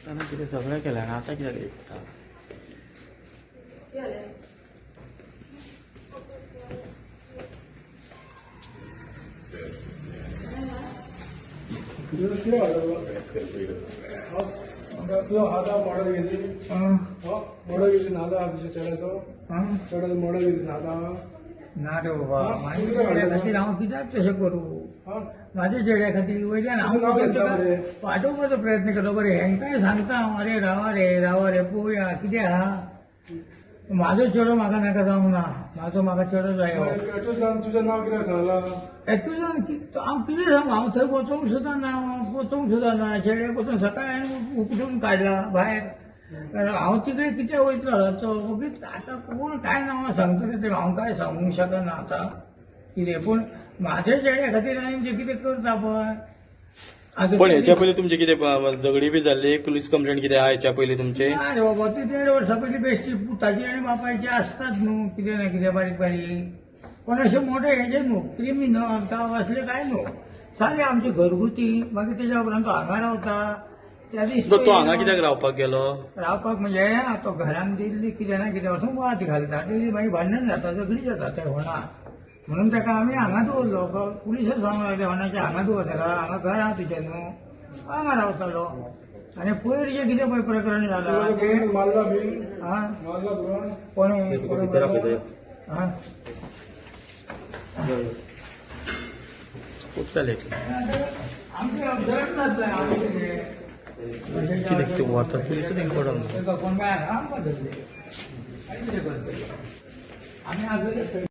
आसतना कितें सगळें केलें आनी आतां कित्याक विकता? तुजो हात मॉडल घेजी, मॉडल घेजी नादा तुज्या चेड्याचो, चेड्याचो मॉडल घेजी नादा. ना रे बाबा, म्हाज्या चेड्या खातीर हांव कित्याक तशें करूं? म्हाज्या चेड्या खातीर वयल्यान हांव ताका वाटोवपाचो प्रयत्न केलो. बरें, हेंकांय सांगता हांव, अरे रावा रे, रावा रे, पळोवया कितें आहा. म्हाजो चेडो म्हाका नाका जावंक ना, म्हाजो म्हाका चेडो जायो. तुजें नांव कितें सांगलां? एक्चुअली हांव कितें सांगू, हांव थंय वचोंक सुद्दां ना, हांव वचोंक सुद्दां ना. चेड्याक वचून सकाळी हांवें उपटून काडला भायर. कारण हांव तिकडे कित्याक वयतलो रातचो? वगीच आतां कोण काय नांवां सांगतले ते हांव काय सांगूंक शकना आतां कितें. पूण म्हाज्या चेड्या खातीर हांवें जें कितें करता पळय आतां. पण हेच्या पयलीं तुमचे कितें झगडी बी जाल्ली, पुलीस कंप्लेंट कितें आहा हेच्या पयलीं तुमचे? ना रे बाबा, ती 1.5 वर्सां पयलीं बेश्टी पुताची आनी बापायची आसतात न्हू कितें ना कितें बारीक बारीक, पण अशें मोठे हेजे न्हू, क्रिमिनल जावं असलें कांय न्हू, सादें आमचे घरगुती. मागीर तेच्या उपरांत तो हांगा रावता त्या दीस. तो हांगा कित्याक रावपाक गेलो? रावपाक म्हणजे तो घरान दिल्ली कितें ना कितें वचून वाद घालता, डेली मागीर भांडण जाता, झगडी जाता त्या होणा. म्हणून ताका आमी हांगा दवरलो. पुलिसां सांगूंक लागले होणाचे, हांगा दवर ताका, हांगा घर आहा तुजें न्हू, हांगा रावतालो. आनी पयर जें कितें पळय प्रकरण जालां तें मारला बी? हा. मारला तुका? कोणें? तुका भितर आपयता. हा. खूब जाले. आमचे अब्जरण जातलें आमचें कितें. कितें ते व्हरतात पुलिसां तेंकां पडोन. ताका कोण काय आमकां धरले आनी कितें करतले आमी आसले.